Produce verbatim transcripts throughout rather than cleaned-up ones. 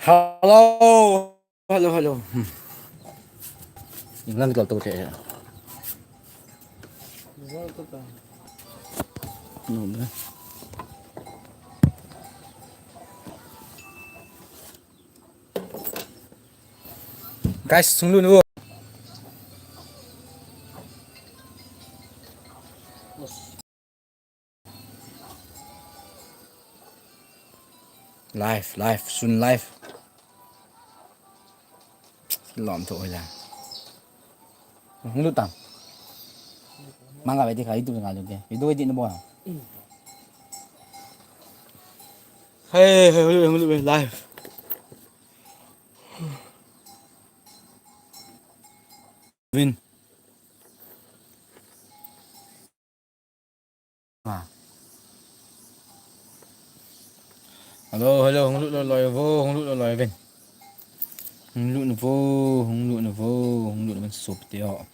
Hello. Hello, hello. Hmm. England kal to te. No, no. Guys, sunglu nu. Live, live, soon live. Lom tho la. Hung lut tang. Mang ka beti ka itu nga lu ke. Itu ke din bo. Hey, hey, hey, hey, live. Vin. Ha. Hello, hello, hung lut loi loi vo, hung lut loi loi vin. Hung lut na vo, hung lut na vo, hung lut na vin sup te ho.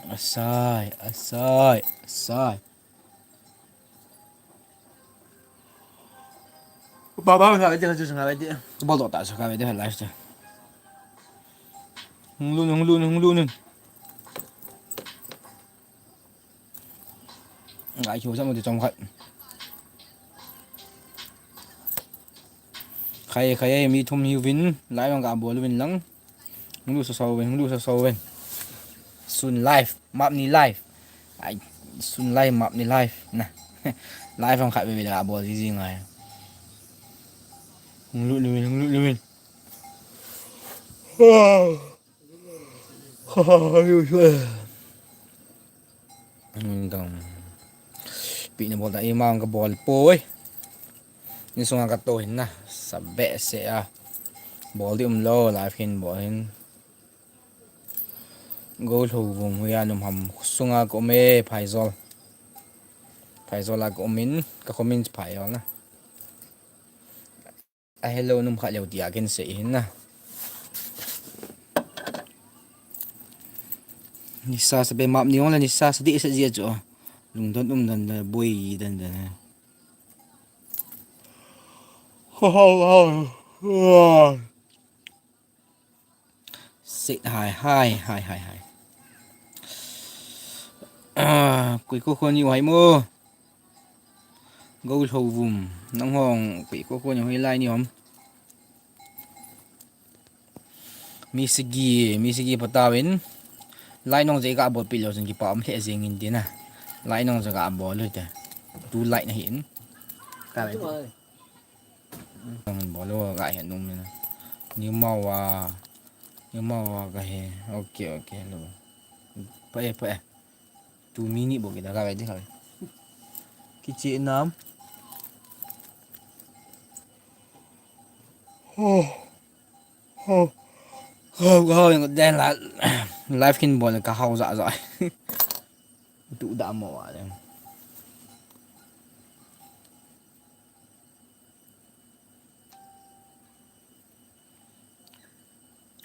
Asai, asai, asai. Baba, nga beti, nga beti. Bol dok ta sa ka beti, live te. Hung lut, hung lut, hung lut. Nga hiu sa mo ti chom khat. Khai, khai, mi thum hiu vin, live ang ka bol vin lang. Hung lut sa sa vin, hung lut sa sa vin. Soon live, map ni live. Ai, soon live, map ni live. Na. Live ang khat ve ve la bol ji ji ngai. Hung lut vin, hung lut vin. Dong. Pi na bol ta ima ka bol poi. Ni sunga ka to hin na. Sabe se a. Bol di um lo, live hin bol hin. Go lo vum huya num ham sunga ko me phaizol. Phaizol a ko min, ka ko min phaizol na. A hello num kha leu tia ken se hin na. Nisa sa be map ni ong la nisa sa di sa jia chu. Lungdon um dan da boi dan dan. Ho ho ho. Sit hai hai hai hai hai. Ah, kui ko ko ni hai mo. Go lo vum. Nang hong kui ko ko ni hai lai ni hom. Mi sigi, mi sigi patawin. Lai nong je ka bol pi lo jing ki pa um le jing in dina. Lai nong je ka bol lo te. Tu lai na hin. Ka. Nang bol lo ka hin nung ni na. Ni ma wa. Ni ma wa ka he. Okay, okay lo. Pa e, pa e. Tu mi ni bo ki da ka ve di ka ve. Kichi nam. Oh. Oh. Oh, oh, den la live kin bol ka hau za za. Tu da mo wa den.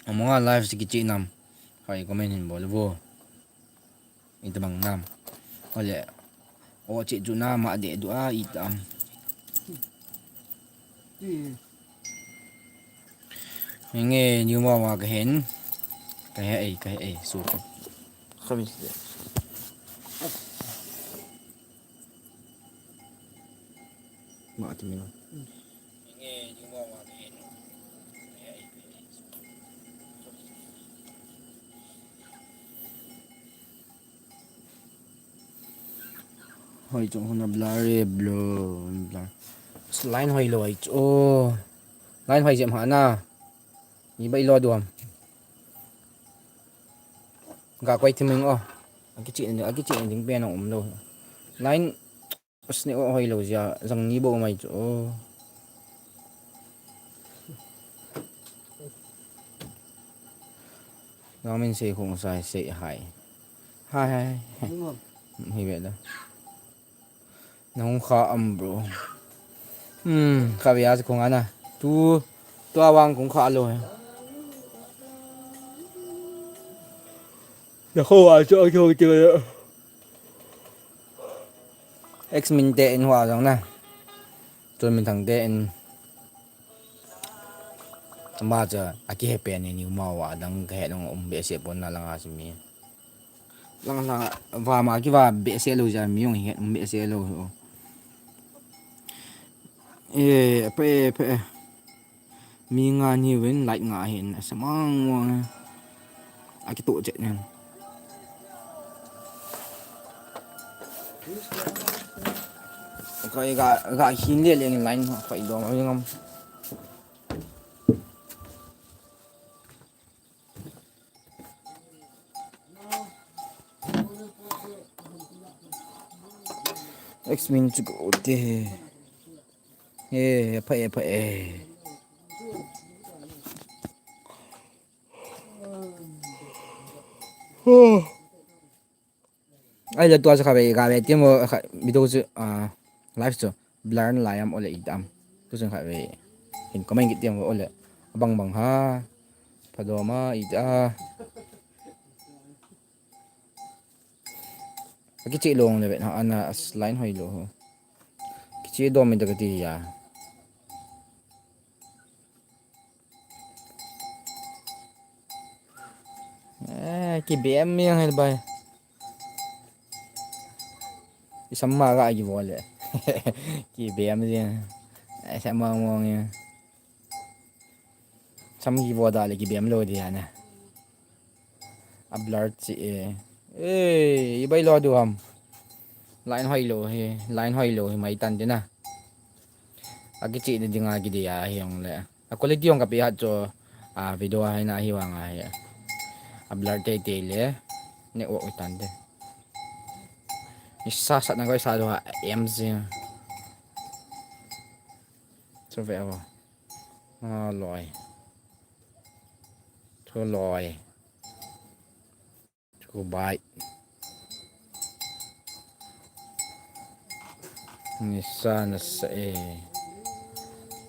Among a live si kichi nam. Hai comment hin bol vo. Ita bang nam. Ole. O chi ju na ma de du a itam. Nge ni ma ma ka hen. Ka he ei, ka he ei su. Khamis de. Ma ti mi. Hoi chung huna blur e blur blur. Line hoi lo ai chu. Line hoi jem ha na. Ni bai lo duam. Ga koi thiming o. Akichi ni akichi ni ding pen um lo. Line Sne o hoi lo jia, jang ni bo mai chu. Nang min sei khong sai sei hai. Hai hai. Hi be da. Nang kha am bro. Hmm, kha bia khong ana. Tu, tu awang khong kha lo. Na kho wa chu chu chu. X min te in hua jong na. Tun min thang te in. Ama cha, aki he pen ni, ni uma wa, dang ka he dong um be se pon na langa si mi. Lang lang, va ma ki va be se lo ja mi yong he, um be se lo. E, pe, pe. Mi nga ni win, light nga hin, samang wang. Aki to chet ni. Koi ga, ga hin le le line koi do ma ngam. X min chu ko te. E, pa e, pa e. Ai, le tua chu kha ve, ga ve, tiam o, kha, video chu, ah, live chu, blur na lai am, ole i tam. Tu chun kha ve, hin comment kit tiam o, ole, abang bang ha, phadom a, i ta. Kiche long le ve, ha, ana, as line hoi lo ho. Kiche dom mi ta ka ti ya. Eh, ki B M yang hel bai. Isam ma ga ki bol le. Ki B M yang. Ai sa ma mo yang. Sam ki bol da le ki B M lo di ya na. A blur chi e. Eh, i bai lo du ham. Line hoi lo hi, line hoi lo hi mai tan de na. A kiche de dinga ki di ya hi ong le. A quality jong ka pi hat chu, a, video a hi na hi vang a hi. A blur tei tei le, ne o tan de. Ni sa sa na koi sa do ha, M Z. Chu ve o. A loi. Chu loi. Chu bai. Nisa nasa e.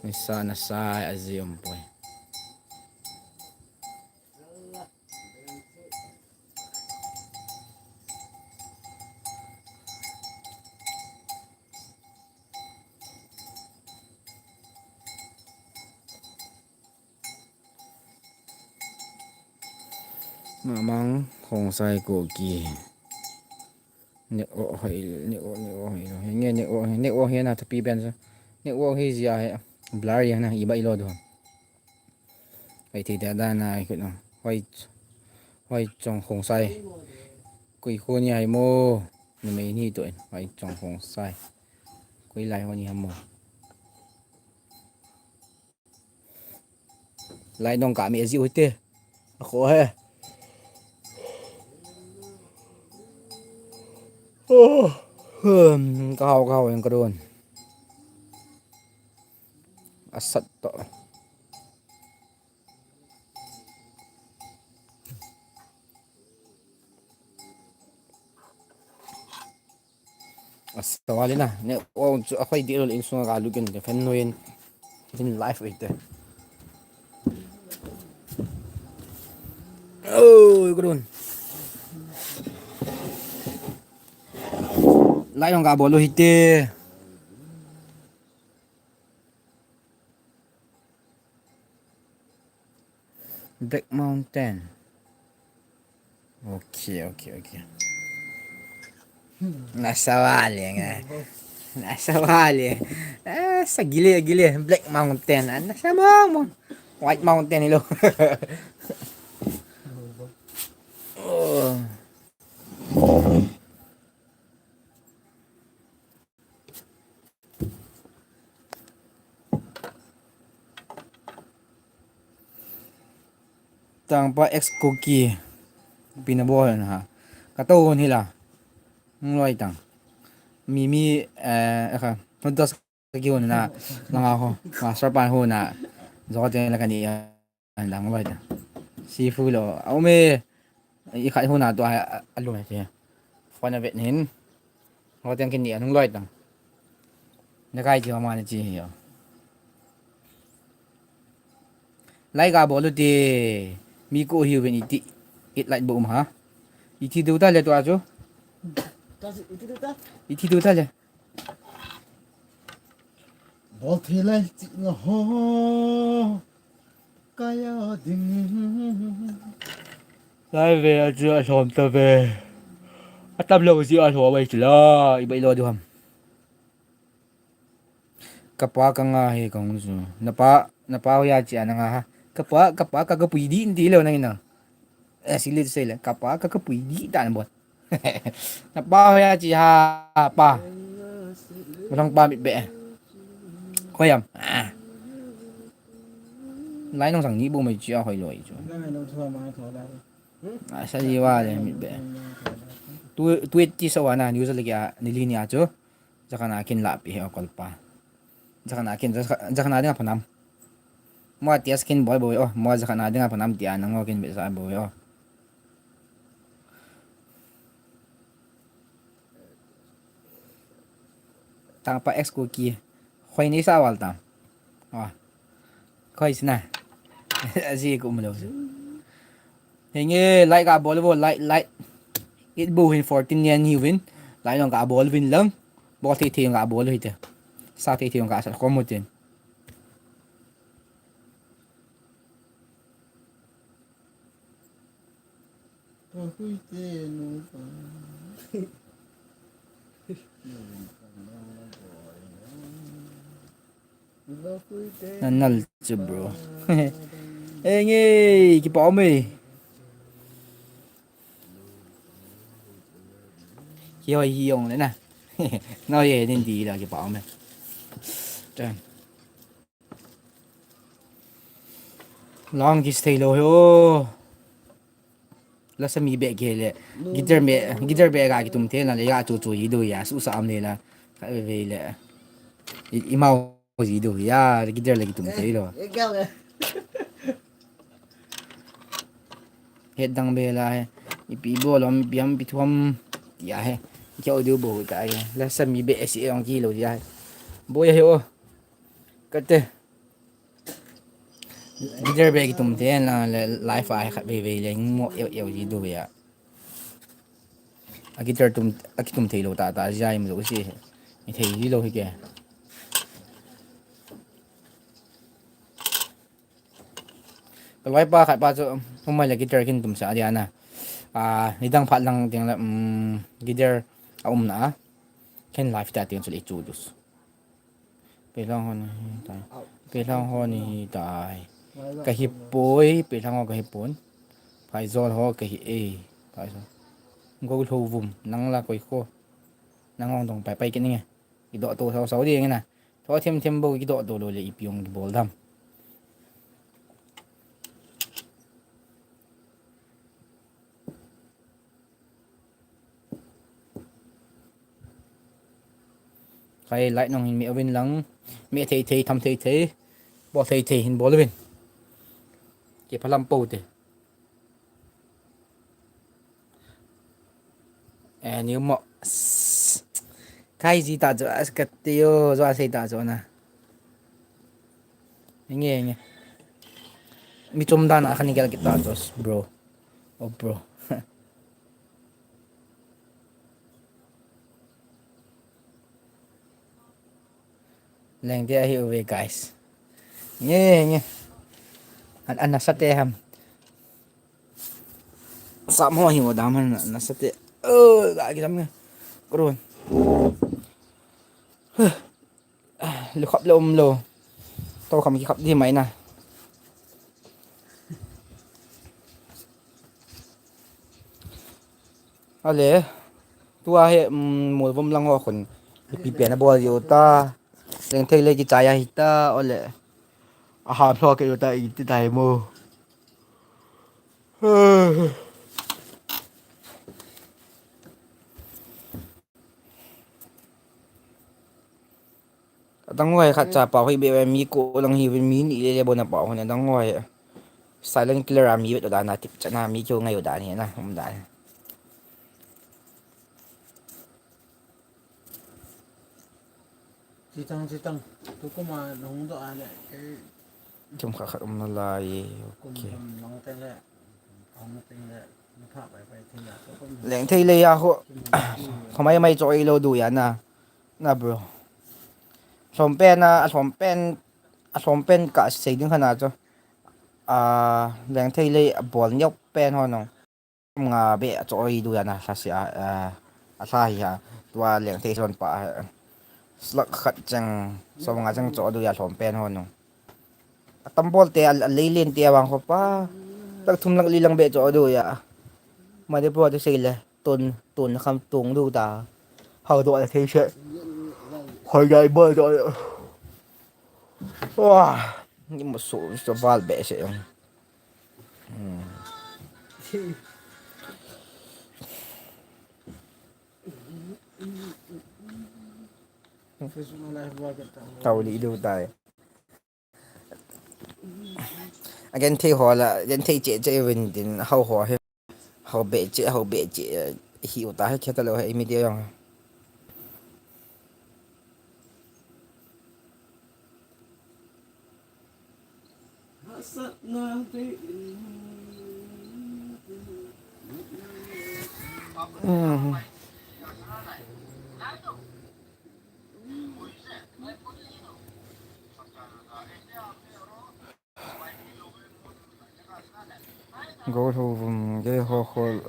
Nisa nasa e azi umpoi. Mamang Khongsai Kuki. Ne o hoi, ne o, ne o hoi. Nge ne o, ne o hi na tapi ben sa. Ne o hi zia he. Blur ya na iba ilo do. Ai thei da da na ai khut na. Hoi, hoi chong Khongsai. Kui khu ni ai mo. Ni mei ni to en. Hoi chong Khongsai. Kui lai ho ni ham mo. Lai dong ka mi azi u te. A kho he. Oh. Hmm, ka hau, ka hau, ka don. A sat to. Asa vale na, ne o chu a khoi di lo in sunga ka lu ken te fan noin. In life ite. Oh, gurun. Lai dong ka bol u hite. Black Mountain. Okay, okay, okay. Nasa vale nga. Nasa vale. Eh, sa gile, gile. Black Mountain. Ah, nasa mo, mo. White Mountain ilo. Oh. Tangpa ex Kuki. Pina bol na ha. Ka to hon hila. Ngloi tang. Mi mi, eh, ka. Hon dos ka ki hon na. Langa ho. Master pan ho na. Zo ka ten la ka ni. An lang vai ta. Sifu lo. Au me. I khat huna to a, a lu me te. Phone a vet nin. Ho teng kin ni anung loi tang. Na kai ji ma na ji hi yo. Lai ga bolu te. Mi ko hiu ben iti. It light bo um ha. Iti du ta le to a chu. Iti du ta le. Hol thei lai chi na ho. Kaya ding. Lai ve a chu a som ta ve. A tam lo chi a som vai chi la. I bai lo du ham. Kapa ka nga he ka hung chu. Napa, napa hoya chi a na nga ha. Kapa, kapa ka ka pui di ti lo na ina. Eh, si le sei le. Kapa ka ka pui di ta na bot. Napa hoya chi ha pa. Masang pa mit be. Khoyam. Ah. Lai nong sang ni bu mai chi a hoi loi chu. Ah, sa ji wa le mit be. Tu, tu ti sa wa na ni u sa le kya ni li ni a chu. Jakana kin la pi he o kolpa. Jakana kin, jakana dinga panam. Mo tia skin boy boy o. Mo jakana dinga panam tia na ngo kin be sa boy o. Tang pa ex ko ki. Khoi ni sa wal tam. Wa. Khoi sina. Aji ko um lo. Henge, like a bol vo, like, like. It bu hin fourteen yen hi win. Like long ka bol win lang. Bol thei thei ka bol hi te. Sa thei thei ka sa ko mo tin. Nanal chu bro. Enge, kipa um e. Kihoi hi jong le na. No ye din ti la kipa um e. Tan. Long kis thei lo he o. La sa mi be ke le. Guitar me, guitar be ga kitum the na le ga chu chu ji do ya, su sa am le la. Ka ve ve le. I, i mau ji do ya, guitar le kitum thei lo. Eh, kya ho gaya? Het dang be la he. Ipi bol om, ipi ham, ipi thu ham. Tia he. Kya audio bo ta he. La sa mi be si ong ki lo tia he. Bo ya he o. Kate. Guitar be kitum the na le live a he khat ve ve le mo eu eu ji do ya. A guitar tum, a kitum thei lo ta ta jai mo si. Ni thei ji lo hi ke. Ka loi pa khat pa chu, um, mai le guitar kin tum sa dia na. Ah, ni dang phat lang ding le, um, guitar a um na. Ken live ta ting chu le chu dus. Pelang hon hi tai. Pelang hon hi tai. Ka hi poi, pelang ho ka hi pon. Phaijol ho ka hi e. Phaijol. Go lo vum, nang la koi ko. Nang ong dong pai pai kin nge. Kidoh to sao sao ding na. Tho them them bou kidoh to lou le ipi ong kibol dam. Khai lai nong hin mi avin lang. Mi thei thei tham thei thei. Bol thei thei hin bol avin. Kiphalam pou te. Eh, ni mo. Kai ji ta jo as ka te yo, jo asei ta jo na. Nge, nge. Mi chom dan a khan gel kita jo, bro. Oh, bro. Lengte ahi uve, guys. Nge, nge. An, an nasa te ham. Sam ho hi wa dam han nasa te. Oh, ga ki dam nge. Kron. Huh. Ah, lu khap le um lo. To kham ki khap di mai na. Ale, tua hi, um, mol vom lang ho khun. Ipi pen a bol jo ta. Leng thei le ki chai a hi ta, ole. A ham lo ke jo ta i ti tai mo. Adang hoi khat cha pa hoi be mi ko lang hi mi ni le le bon a pa hoi adang hoi. Silent killer a mi be to da na tip cha na mi kyo ngai da ni na um da. Chitang, chitang. Tu kuma nong do a le. Kum khat khat um na lai. Kum okay. Kum nong te le. Kong te le. Ni pha pai pai te le. Tu kum. Leng thei le ya ho. Kum. Khamai mai choi lo du ya na. Na, bro. Lhom pen a, a lhom pen, a lhom pen kasei ding khat na chu. A, Lengthei lei a bol neo pen ho nung. Nga be a cho oi du ya na lha si a, a, a lha hi ha. Tua Lengthei lon pa. Slak khat cheng, som nga cheng cho du ya lhom pen ho nung. A tambol te, a, a leilen te a vang kho pa. Lak thum lak li lang be cho du ya. Ma de po de sei le. Tun, tun kham tung du ta. Hau do a thei se. Hoi dai bol do. Wah. Ni mo su, su val be se. Hmm. Tau li du tai. Again thei ho la, again thei che che win din hau ho he. Hau be che, hau be che, eh, hi uta he kheta lo he media yong. Gol ho vum, ge ho khol.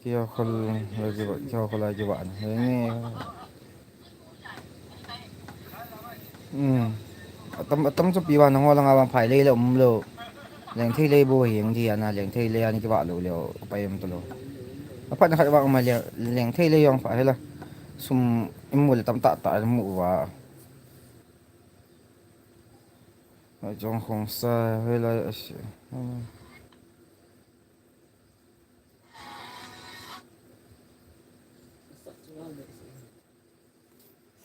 Kihou khol lai kiva, kihou khol lai kiva. Henge. Hmm. Atam, atam chu pi va nangho langa vang phai lei le um lou. Lengthei lei bou hi ang di ana, Lengthei lei ani kiva lou leu, pai um tu lou. Aphat na khat vang ma le, Lengthei lei jong pha hela. Sum imu le tam ta ta mu va. Jong khong sa hela.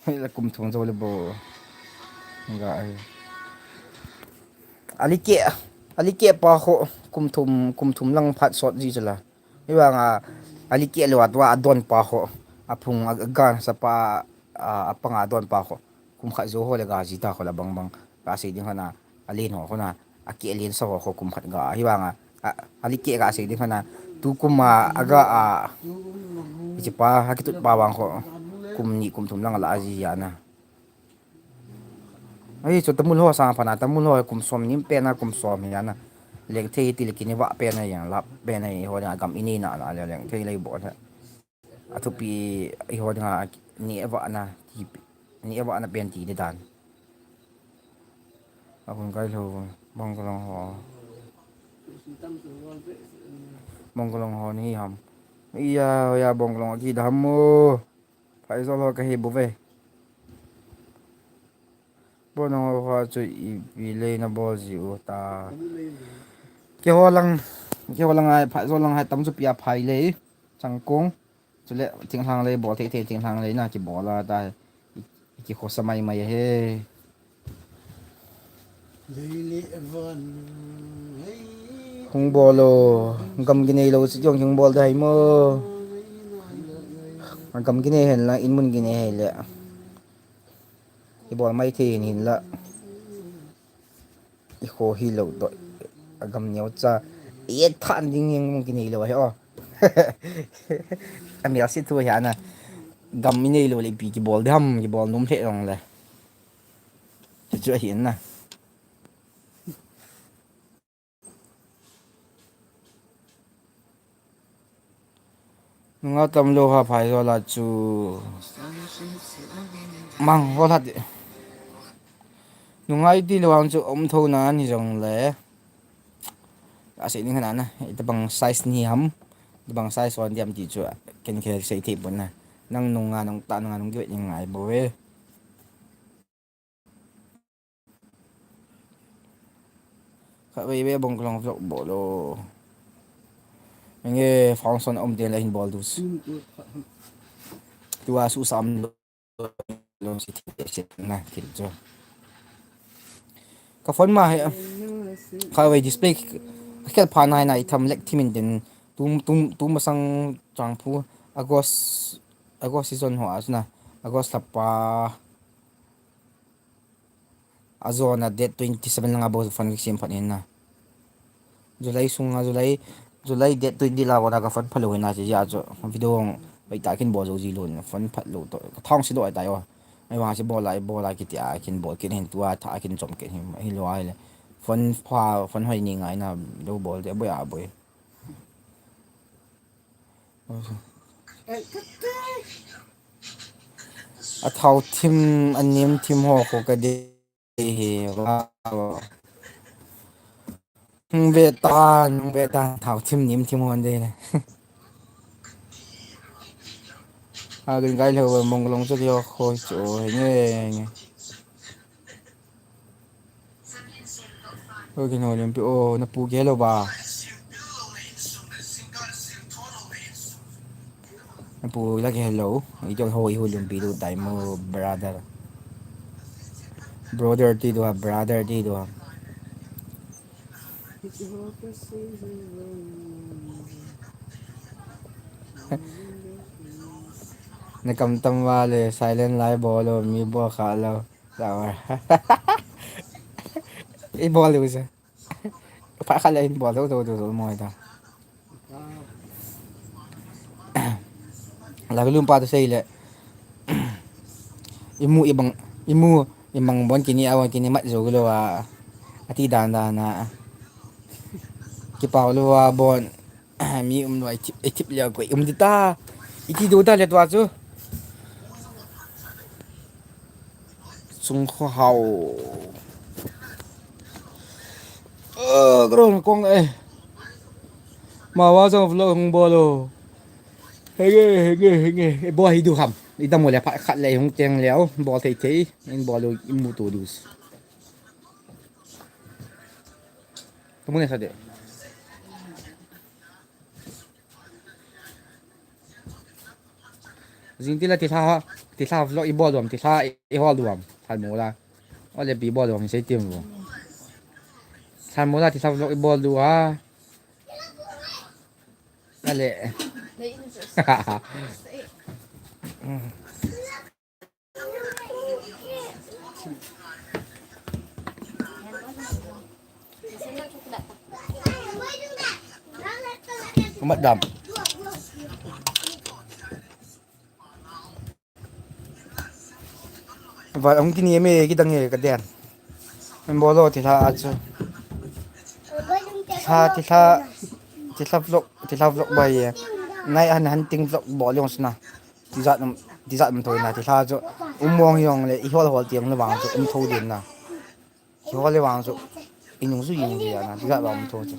Hei la kum thum zo le bou. Nga ai. Ali ke, ali ke pa ho kum thum, kum thum lang phat sot ji chu la. Hi vang a, ali ke le wa tua a don pa ho. A phung a gan sa pa a, a panga don pa ho. Kum khat zo ho le ga ji ta ho la bang bang. Ka sei ding hana. A len ho kho na, a ke len sa ho kho kum khat ga, hi vang a, a, ali ke ga sei ding kho na, tu kum a, a ga a, hiche pa, a kitut pa vang kho, kum ni, kum thum lang a la a ji ya na. Ai, chu tamul ho sang pha na, tamul ho kum som nim pe na, kum som hi ya na. Lengthei ti le kini va pe na yang, lap pe na ho na, gam ini na, na, Lengthei lei bou na. A thupi eiho dinga ni eva na ti, ni eva na pen ti de dan. A hun kai lo, Bongkalong ho. Bongkalong ho ni ham. Iya, ya Bongkalong ki dam mo. Phaijol ho ka hi bou ve. Bongkalong ho chu ipi lei na bol ji u ta. Keiho lang, keiho lang ai, Phaijol lang ai tam chu pia phai lei. Changkong. Chule, thinglhang lei bol thei thei, thinglhang lei na kibol a ta, i, i kikhosa mai mai he. Hung bol o, gam kinei lou, si jong hung bol dai mo. Gam kinei hen la, in mun kinei hei le. I bol mai thei hin hin la. I kho hi lou doh, a gam neo cha, i than ding heng mong kinei lou ahi o. A mel se thu ahi ana. Gam i nei lou le ipi kibol ding ham, kibol nom lheh jong le. Chu chu ahi na. Nunga tam lou ha Phaijol a chu. Mang hol hat. Nunga i ti lou ang chu um tho na ni jong le. A sei ning hana na. Itabang size ni ham. Itabang size hon diam ti chu. Ken khe sei thei pon na. Nang nunga nung ta nunga nung diu ning ngai bou ve. Khatvei ve Bongkalong vlog bol o. Nge function um den la hin bol dus. Tua su sam lo, lo si thi se na thil chu. Ka phone ma he. Khatvei display khel pha nai nai tham lek thimin den tum tum tum masang chang phu August, August season ho asna. August lapa. Ajona date twenty seven langa bou phone kisem phat hin na. July sunga July, July date twenty la bona ka phone phalou hin na chi ja chu video Pai ta kin bol jou ji lou, phone phat lou to. Ka thong si lou ai tai o. Ai wa si bol ai, bol ai kiti a kin bol kin hin tua tha kin chom kin hin. Hi lou ai le. Phone pha, phone hoi ni ngai na lou bol de boi a boi. A thao thim, a nim thim ho ko ka de. Hi, wow. Hung ve tan, hung ve tan, thao thim nim thim hon de le. A dun gai lo mong long chu kio khoi chu nge nge. O kin ho lim pi o na pu ge lo ba. Pu la ke hello. I jong ho i hu lum pi du dai mo brother. Brother ti du ha, brother ti du ha. Na kam tam va le silent live bol lo mi bol kha lo. Sawa. I bol lo sa. Pha kha le in bol do do do do mo ta. La lum pa to sei le. Imu ibang, imu imang bon kini awan kini mat jo lo a. Ati dan dan na. Ki pau lo a bon. Mi um lo ai tip, ai tip le koi um di ta. Iti do ta le tua chu. Sung kho hao. Ơ, kro kong e. Ma wa jong vlog hung bol o. Henge, henge, henge. E bol hi du ham. I dam le pha khat le hung teng le o. Bol thei thei. In bol o, in mu to dus. Tumu ne sa de. Jing tila tila, tila vlog i bol duam, tila i hol duam. Thalmola. Ole bi bol duam, sei tim lo. Thalmola tila vlog i bol du ha. Ale. Umat dam. Val ang kini me kidang e ka den. Men bolo ti la achu. Ti la, ti la, ti la vlog, ti la vlog bai e. Nai an hunting vlog bol yong sna. Tijat um, tijat um thoi na, ti la chu um mong yong le, i hol hol tiang le vang chu um tho din na. I hol le vang chu, i nung chu ying dia na, tijat vang um tho chu.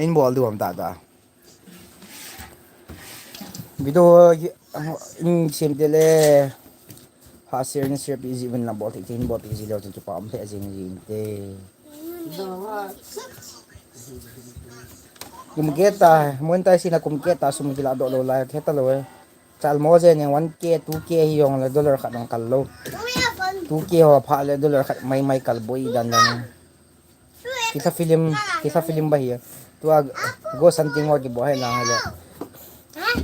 In bol du am ta ta. Video in sim te le. Ha share in share pi ji vin la bol te, in bol pi ji lo chu pa um le jing jing te. Kum keta, monetize na kum keta sum kila do lo la keta lo e. Chal mo je ne one K, two K hi yong le dollar khat dong kal lo. Two K ho pha le dollar khat mai mai kal boi dan dan. Kisa film, kisa film ba hi. Tua go something ho ki bo hai lang le.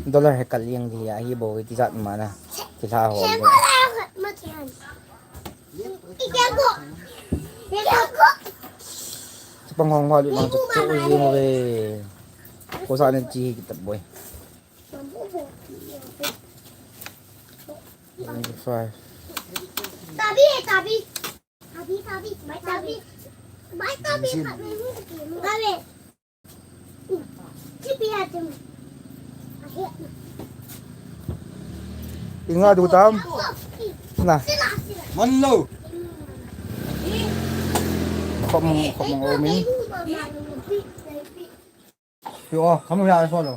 Dollar he kal yang di ya hi bo ti jat ma na. Kisa ho. Chapang hong hwa lu lang chu chu jing ve. Ko sa ne chi hi kitab boi. Twenty-five. Tabi, tabi. Tabi, tabi. Mai tabi. Mai tabi. Tabi. Inga du tam. Na. Man lo. Khom, khom o min. Yo, khom ya so lo.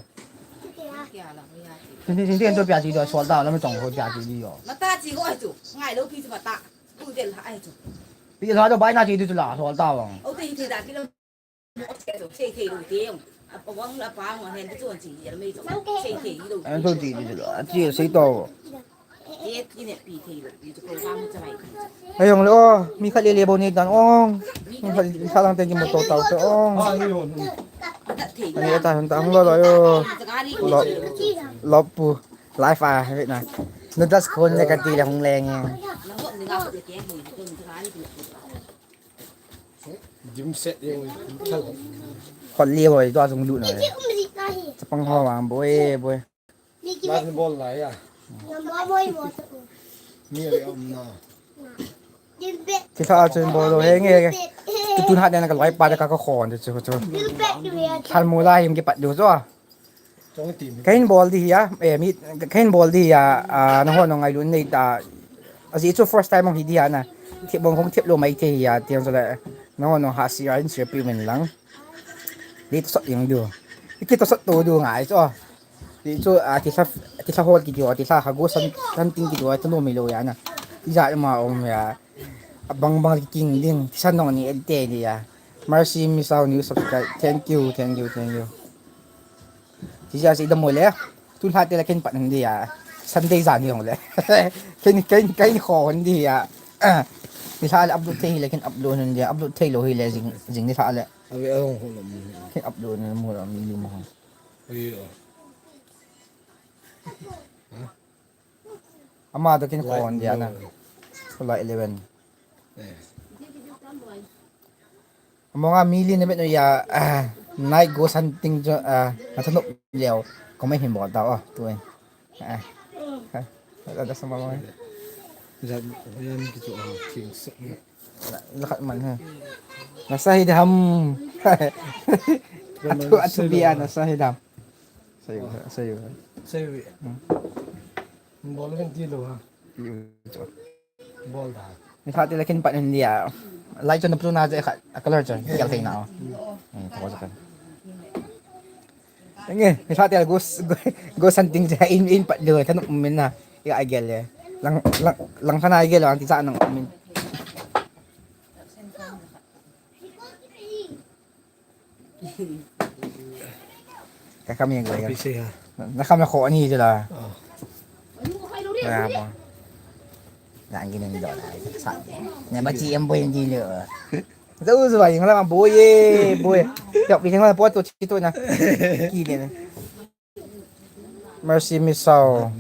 Sin sin sin to pia ji do so da la me tong ho pia ji yo. Mata ji ko ai chu. Ngai lo pi chu mata. Ku del ai chu. Pi la do bai na ji du la so da wang. O te te da ki lo. Sei thei lo te. A pa wang la pa wang hen tu chon chi ya me chu. Sei thei lo. An to ji ji lo. A ji sei to. Te ki ne pi thei lo. Pi chu ko ka mu cha mai. Ai yong le o, mi khat le le bo ni dan ong. Mi khat, mi khat lang te ki mo to tau te ong. Ani ta hon ta hong lo lo yo. Lo, lo pu. Live a, wait na. Noodles khon le ka ti le hong leng e. Dim set yung hotel. Pat le hoi, tua jong lut na le. Chapang ho vang, boi, boi. Last ball la ya. Number boi mo. Ni le um na. Thilha chun bol lou henge. Tutun hat nena kaloi pa da ka ka khon chu chu. Thal mu la him kipat diu chu. Kahin bol di hi a, eh, mi, kahin bol di hi a, ah, nangho nangho ngailut nei ta. Ajeh chu first time hong hi di hi a na. Thip bong hong thip lou mai thei hi a, tiang chu le. Nangho nangho ha si a hin si pi min lang. Di to sot yung du. Iki to sot to du ngai chu. Ti chu, ah, thilha, thilha hol kiti ho, thilha kha ghost hunting kiti ho, thanom hilou ya na. Ijat ma um ya. Abang bang kiking ding, thisan nong ni ente ni ya. Mercy Misao new subscribe. Thank you, thank you, thank you. Ti ja si dam mo le. Tulha te la ken pat ndi ya. Sunday jan ni hong le. Ken, ken, ken kho ndi ya. Ni sa le upload thei le ken upload ndi ya. Upload thei lou hi le jing, jing ni sa le. Ave ahong hong lam. Ken upload ni mo lam ni mo. Ayo. Ama to kin khon dia na. Light eleven. Eh. Amonga mili na bet no ya, ah, night ghost hunting jo, ah, na thanop leo. Comment hin bol ta o, tu eh. Ah. Ah. Ada sama mo. Jab, yan kitu ah, king. Lakat man ha. Nasa hidam. Atu, atu bia nasa hidam. Sayo, sayo. Sayo. Hmm. Bol kan tilo ha. Bol da. Ni sa tila kin pat India. Lai chon na pru na je kha, color chon. Kya thei na. Hmm, to ko kan. Nge, ni sa tia ghost, ghost hunting je in, in pat do, thanom min na. Ya agel le. Lang, lang, lang sana agel ang ti sa nang min. Ka kam yang gaya. Pise ha. Na kam na ko ani je la. Oh. Na mo. Na ang ginin do na sa. Na ba chi em boy ni le. Zau zau ba yang la boy, boy. Yok, pi teng la po to chi to na. Ki ne. Mercy Misao.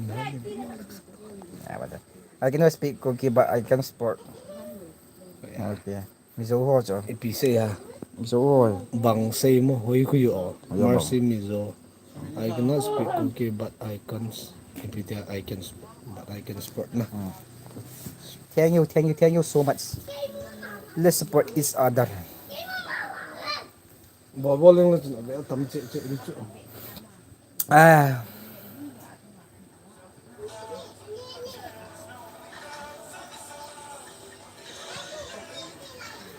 Ah, what the? I cannot speak Kuki, but I can sport. Okay. Mizo ho cho. Ipi sei ha. Mizo ho. Bang sei mo hoi khu yo. Mercy Mizo. I cannot speak Kuki, but I can s-, ipi tia I can sp-, but I can sport na. Hmm. Thank you, thank you, thank you so much. Let's support each other. Bol bol leng le chun abe tam che che in chu. Ah.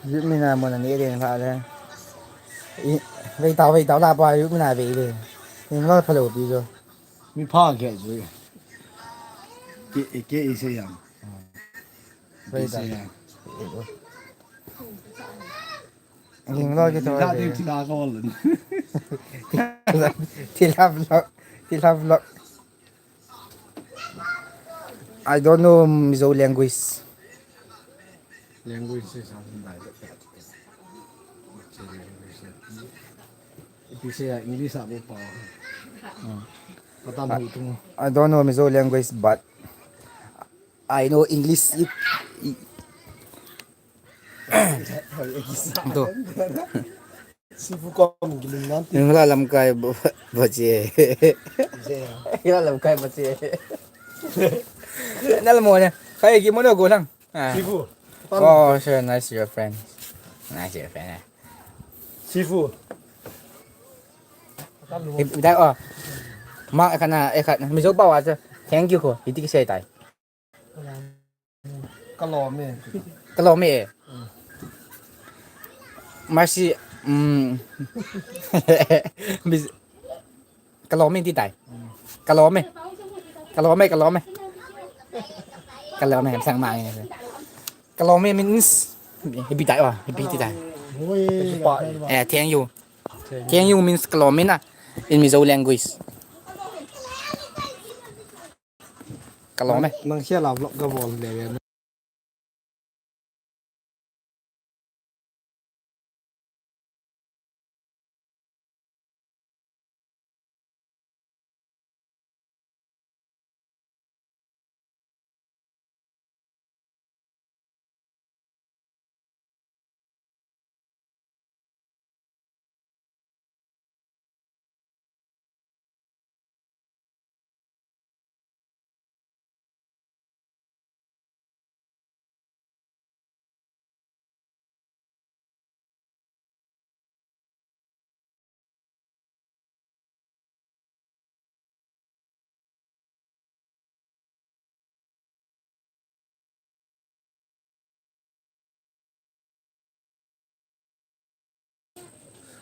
Yut mina mo na ni ding la le. I, vei tao, vei tao la pa yut mina vei le. Ni lo pha lo pi jo. Mi pha ke jo. Ke, ke i se yang. Vei tao. I se yang. Ning lo kito. Thila ding thila ko lun. Thila vlog. Thila vlog. I don't know Mizo language. Language is something like that. Ipi sei a English a bo pa. Hmm. Patam hu tung. I don't know Mizo language, but I know English. It, it, To. Sifu kom giling nanti. Nung la lamkai bo, bo che. Che. Nung la lamkai bo che. Nal mo na. Kaya ki mo na go lang. Ah. Sifu. Oh, sure. Nice your friend. Nice your friend. Eh. Sifu. Ida, oh. Ma, ekana, ekana. Mizo pa wa. Thank you ko. Iti ki sei tai. Kalom e. Kalom e. Mercy, um, bis-, kalom e ti tai. Kalom e. Kalom e, kalom e. Kalom e, sang mang e. Kalom e means, ipi tai wa, ipi ti tai. Eh, thank you. Thank you means kalom e na, in Mizo language. Kalom e. Nang, nang siya la vlog ka bol le.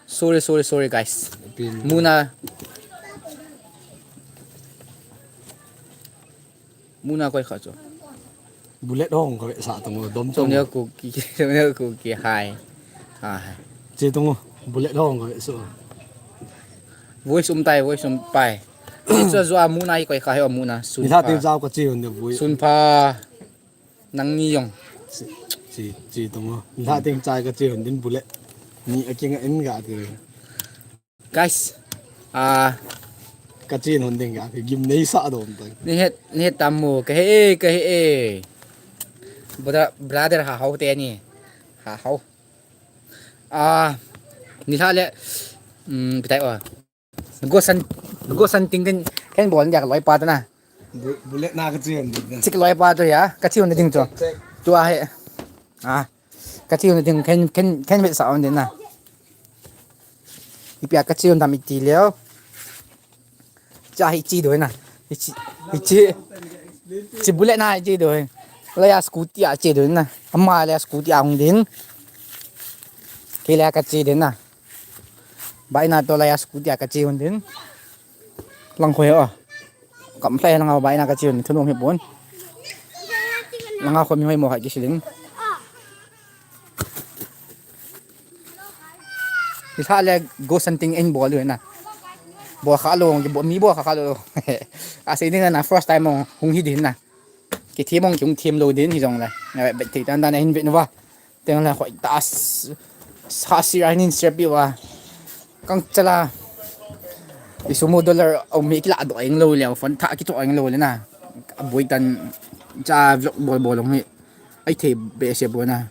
Sorry, sorry, sorry, guys. Pin. Muna. Muna koi kha chu. Bullet hong ka sa tung dom tung. Sonia ku ki, sonia ku ki hai. Hai. Che tung bullet hong ka so. Voice um tai, voice um pai. Chu jua Muna koi kha he Muna. Sun. Ni la pha. Tin jao ka che un de voice. Sun pha. Nang ni jong. Chi, chi, chi tung. Ni la tin chai ka che un din bullet. Ni a king a en ga ti. Guys, ah, ka chin hon ding ka, ka gim nei sa dom tang. Ni het, ni het tam mo, ka he e, ka he e. Brother, brother ha hau te ni. Ha hau. Ah, ni la le, um, bitai o. Go san, go san ting ken, ken bol dia ka loi pa ta na. Bu-, bullet na ka chin hon ding. Chik loi pa to ya, ka chin hon ding to. Check, check. Tu a he. Ah. Ka chi un ding ken, ken, ken ve sa un ding na. Ipia ka chi un dam iti leo. Cha hi chi do na. Hi chi, hi chi. Chi bullet na hi chi do. La ya scooty a chi do na. Ama la ya scooty a hung din. Ke la ka chi din na. Bai na to la ya scooty a ka chi un din. Lang khoi o. Kam thlai langa bai na ka chi un thunung hi pon. Langa khoi mi hoi mo kha ki siling. Hi sa le go san ting en bol u na. Bol kha lo, ki bol, mi bol kha kha lo. A sei ding na first time mong hung hi din na. Ki thi mong ki hung thim lo din hi jong le. Nga bet thei tan dan hin bet nu va. Teng le khoi ta s-, sa si ra nin se pi wa. Kang chala. I sumo dollar au mi kila do eng lo le, phone tha ki to eng lo le na. A boi tan cha vlog bol bol long hi. Ai thei be se bo na.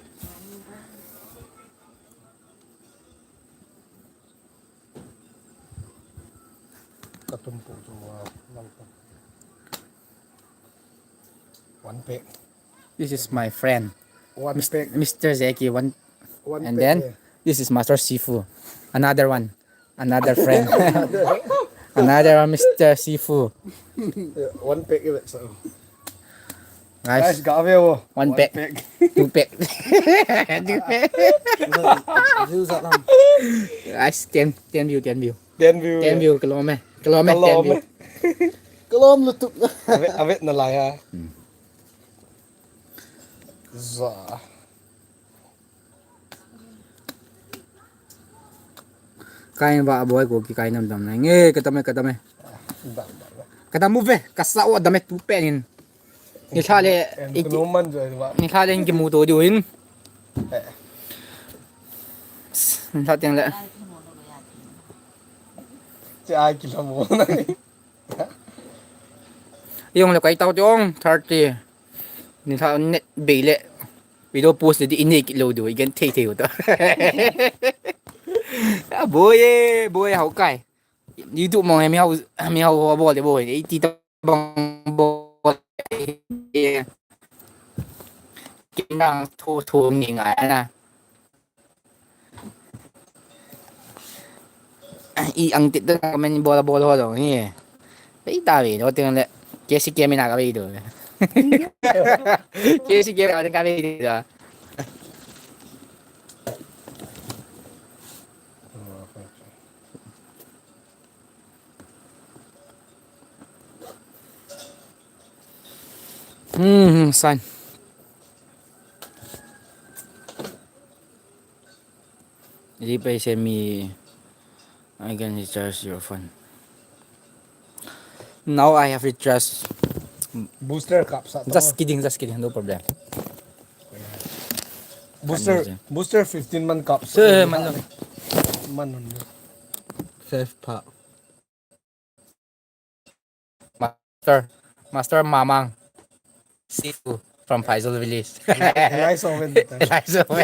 Ka tum pu chu, uh, lang pu. One pack. This is my friend. One Mis-, pack. Mister Zeki, one. One And pack, then, yeah. This is Master Sifu. Another one. Another friend. Another one, Mister Sifu. Yeah, one pack, yeah, so. Guys, guys, ga ve o. One pack. One pack. Two pack. Two pack. View jat lam. Guys, ten, ten view, ten view. Ten view. Ten view, kalom e. Kalom e, ten view. Kalom e. Kalom lutuk. Ave, ave na lai ha. Hmm. Za. Kai ba boy ko ki kai nam dam nai nge, ka tam e, ka tam e. Dam, dam, dam. Ka tam u ve, ka sa o dam e tu pe nin. Ni tha le, em, i ki, kuno man jo ba. Ni tha le in ki mu to diu in. Eh. Ni tha teng le. Che ai ki la mo na. Jong le kai tau jong thirty. Ni tha net bei le. Video post le di i nei kit lou diu, i gen thei thei u ta. A boy e, boy hao kai. YouTube mong he mi hao, mi hao ho bol de boy. Eighty ta bang bol. Ken dang tho tho ngai ngai na. I ang tit ta comment bol bol ho dong hi. Bei ta ve do teng le. K C K mi na ka bei do. K C K mi na ka bei do. Hmm, hmm, sign. Replay send me. I can recharge your phone. Now I have recharged. Booster kap sa. Just kidding, just kidding, no problem. Booster, booster fifteen man kap sa. Sir, man lang. Man nun. Five pa. Master, Master Mamang. Sifu from Faisal Village. Lai so ven. Lai so ven.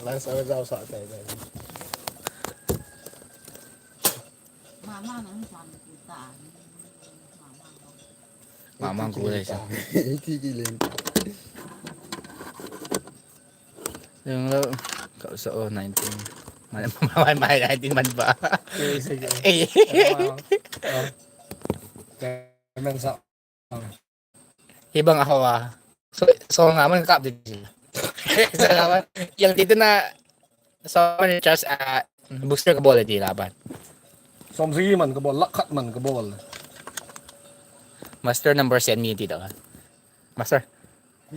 Lai so ven jao sa tai tai. Mamang nang san kita. Mamang ku lai sa. Ki ki len. Yung lo, ka sa o nineteen. Mai, mai, mai, nineteen man ba? Sige, sige. Eh. Kaya man sa. Hibang ako ah. So, so nga man kap di. Sa nga man. Yang dito na, Someone just, uh, booster kabol di laban. Som sagi man kabol, lakh khat man kabol. Master number send me ti da. Master,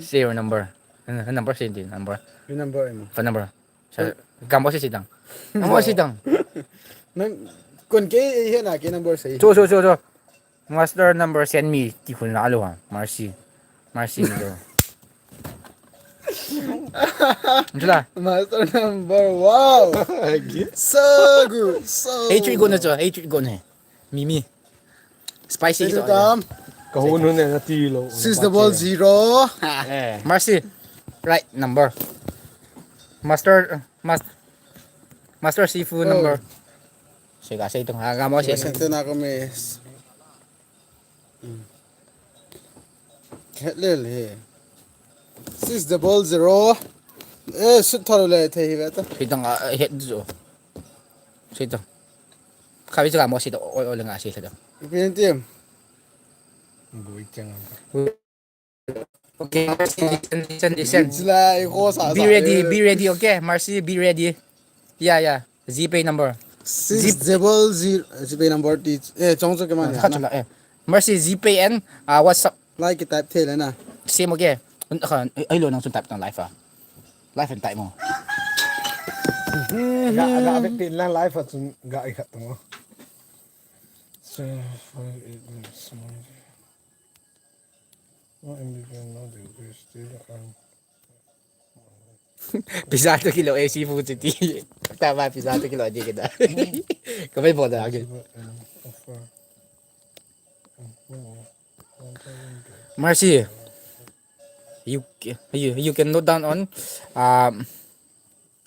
say your number. Number, say the number. Your number, Emo. Phone number. Sa, gambo si sidang. Gambo si sidang. Nang, kon ke, eh, na ke number say. Cho, cho, cho, cho. Master number send me. Ti kun la alo ha. Mercy. Mercy ni do. Jula. Master number, wow. So good, so. Hey, three go na cho. Hey, three go na. Mimi. Spicy. Ito tam. Kahun nun eh, natilo. Six double zero. Eh. Mercy. Right number. Master, uh, mas-, Master Sifu number. Siga, say itong haga mo, say. Sente na kami. Hetlel he. Six double zero. Eh, sut thalo le the hi beta. Say itong, ah, het zo. Say itong. Kabi sa mo, say itong, o, o, lang, ah, say itong. Ipin team. Boy chang. Okay, listen, listen, listen. Sila, eh, ko sa, be ready, be ready, okay? Mercy, be ready. Yeah, yeah. GPay number. Six double zero, GPay number ti, eh, chong cho ke man. Ah, ya, khat na. Chula, eh. Mercy, GPay and, ah, WhatsApp. Like type the le na. Same, okay. Un-, ka, ay, ay, lo nang sun type ng live, ah. Live and type mo. Ga, ga, ga, pin lang live at sun, ga, ikat mo. So, five, eight, nine, seven. No, M B P no, they, they still, um, Pisa to kilo, eh, seafood city. Tama, pisa to kilo, di kita. Kamay po na, okay. Mercy. You, you, you can note down on, um,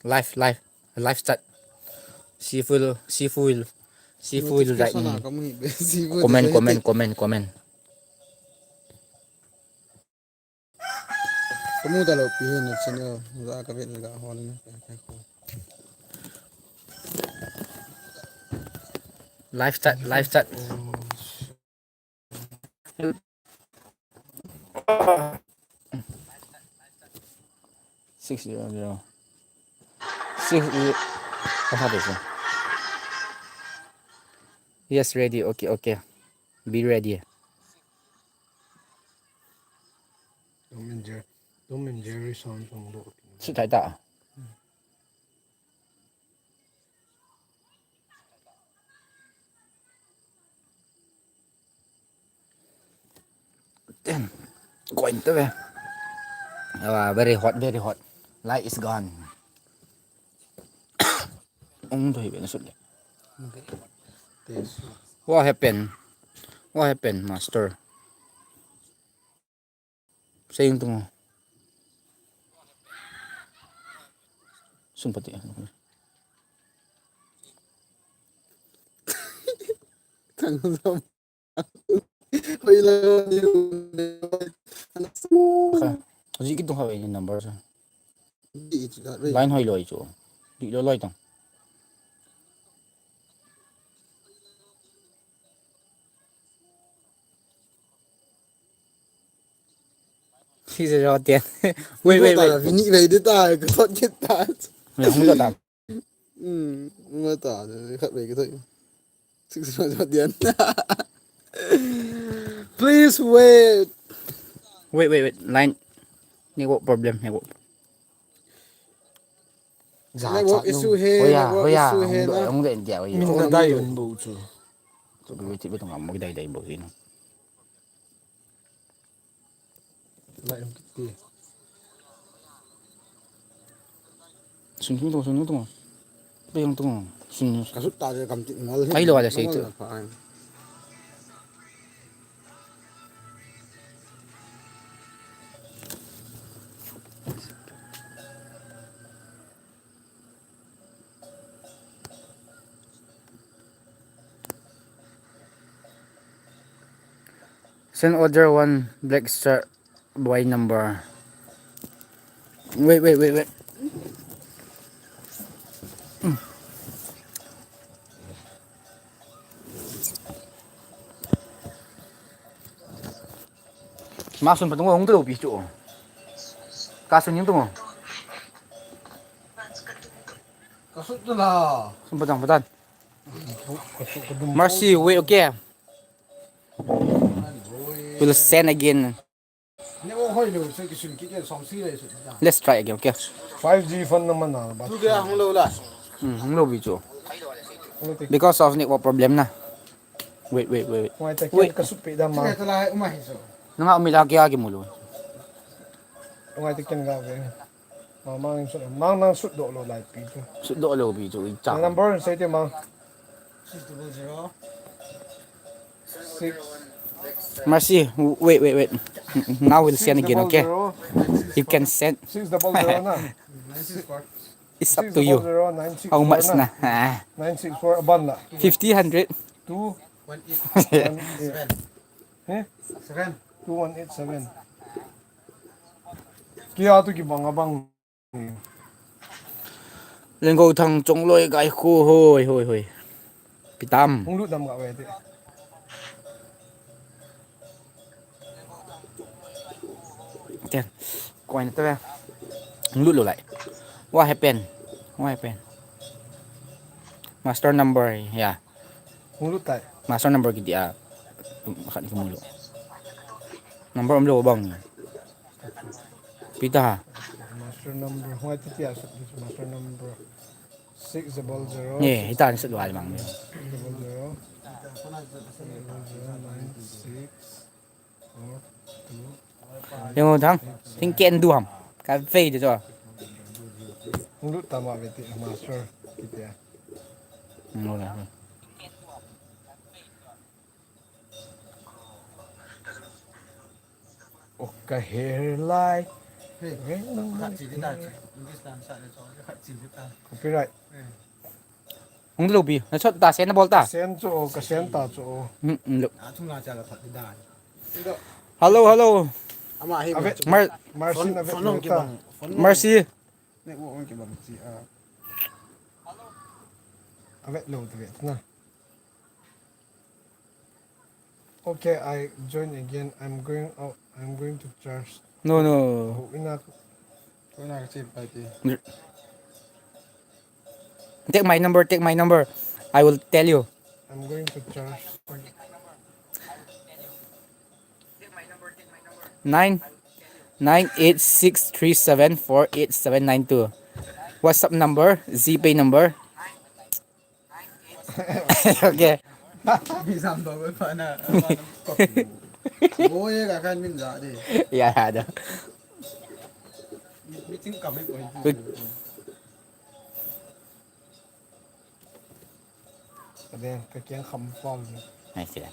live, live, live chat. Seafood, seafood, seafood, like, mm. Comment, comment, comment, comment. Kamu ta lo pi hin channel, za ka vet ga hol ni. Live chat, live chat. Six zero zero. Six zero. Apa tu? Yes, ready. Okay, okay. Be ready. Tom and Jerry, Tom and Jerry sound song lo. Su tai ta. Damn. Going to be. Ah, very hot, very hot. Light is gone. Ong to hi ben sut le. What happened? What happened, master? Saying to mo. Sun pati. Tang sa. Hoy lang ni. Ka. Kasi kitu ha ni number sa. Line hoy lo ichu. Di lo lo itong. He's a rot, yeah. Wait, wait, wait. Vini, wait, dita, ko thot kita. Wait, hung lo ta. Hmm, mata, khat wait, ko thot. Six months, dian. Please wait. Wait, wait, wait. Line. Network problem, network. Network issue he, network issue he na. Hung doi, hung doi, hung doi. Min na dai un bo chu. Chu bi ti bi tong am dai dai bo hin. Lai um kiti. Sun tung tung, sun tung tung. Pe tung tung. Sun. Ka sut ta de kam ti mal. Ai lo wala sei tu. Send order one black star boy number. Wait, wait, wait, wait. Masun patungo hung tu pi chu. Kasun yung tungo. Sum patan, patan. Mercy, wait, okay. We'll send again. Let's try again, okay? Five G phone naman na ba? Hmm, hung lou pi chu. Because of network problem na. Wait, wait, wait, wait. Wait, wait. Ka supi da ma. Nanga umi la kya ki mulu. Wait, ken ga ve. Mang mang sut, mang mang sut doh lou lai pi chu. Sut doh lou pi chu, i cha. Number sei te mang. Six double zero. Six. Mercy, wait, wait, wait. Now we'll send again, okay? You can send. Six double zero na. It's up to you. How much na? Ah. Nine six four aban la. Fifty, hundred. Two. One eight One eight. seven. Eh? Seven. Two one eight seven. Kia tu kibang abang. Lenggo thang chong loi gai khu hoi hoi hoi. Pitam. Hung lut dam ga ve ti. Ten. Koi na ta ve. Hung lut lou lai. What happened? What happened? Master number, yeah. Hung lut tai. Master number kiti a. Khat ni kumulo. Number um lou bang. Pita ha. Master number. Hung ai ti ti a sut master number. Six double zero. Ni, hita ni sut wal bang. Double zero. Double zero nine six four two. Yung thang. Thing ken du ham. Ka fei de cho. Hung lut tama ve ti master kiti a. Ngol la. Oh, ka hair like. Hey, Rain on khat my chi di ta. hair. English tan sa le cho khat chi di ta. Copyright. Hung lou pi. Na chot ta sen na bol ta. Sen chu o, ka sen ta chu o. Hmm, hmm, lou. A thung la cha la khat di da. Hello, hello. Ama hi. Ave. Mar Mercy na ve. Phone hong ki bang. Phone hong. Mercy. Network hong ki bang chi a. Ave lo te ve na. Okay, I join again. I'm going out. I'm going to church. No, no. Oh, ina. Ko na ka chi pa ti. Take my number, take my number. I will tell you. I'm going to church. Nine nine eight six three seven four eight seven nine two. WhatsApp number, GPay number. Okay. Bi sam ba pa na. Boy ka kan min za de. Yeah, ada. Meeting kami ko. Ka deng, ka kiang kham fam. I see that.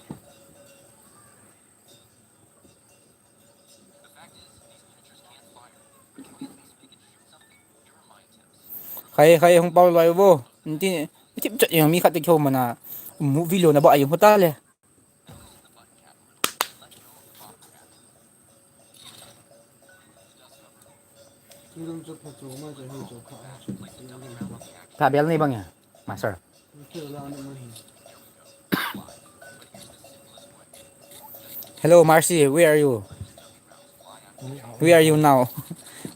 Khai, khai, hung pau loi bo. Nti, nti chat yang mi khat te kyo mana. Movie lo na ba yung hotel eh. Tabel ni bang ya, master. Hello, Marcy, where are you? Where are you now?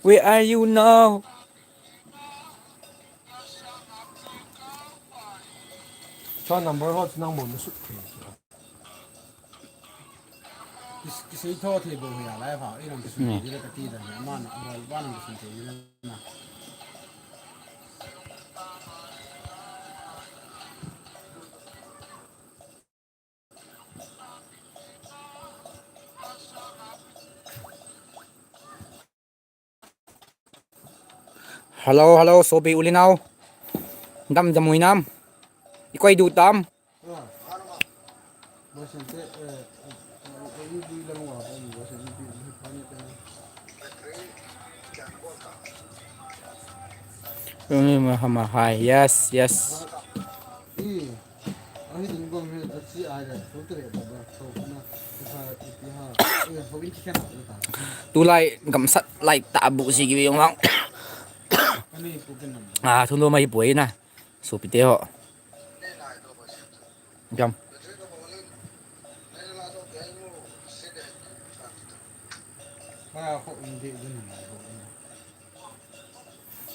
Where are you now? Sa number ho nang bol sut. Kisei tho the bo ya lai pha, i nang kisun ti le ka ti da na, ma na, ba, ba nang kisun ti le na. Hello, hello, sopi uli nau. Dam jamui nam. Ikoi du tam. Mahama, hi, yes, yes. Tulai gamsat lai ta bu si ki yong lang. Ah, thun lo mai poi na. Sopi te ho. Jam.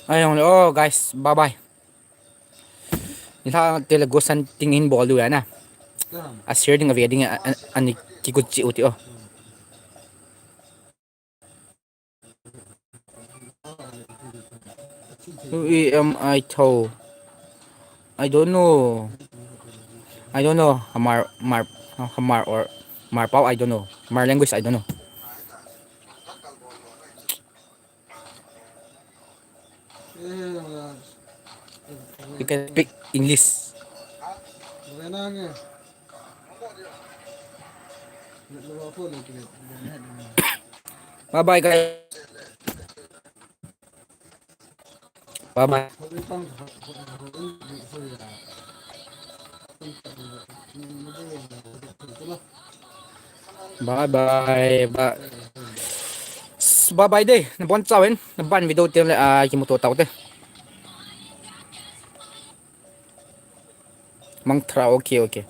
Ayong, oh guys, bye bye. Nilhah tele ghost hunting hin bol diu ahi na. A share ding a ve ding a, a, ani kikut chi u ti o. Who am I to? I don't know. I don't know. Hamar, Mar, Hamar or Marpao, I don't know. Mar language, I don't know. You can speak English. Bye bye, guys. Bye bye. Bye bye. Bye bye de. Na bon chau in. Na ban video te le a kimuto tau te. Mang thra, okay, okay.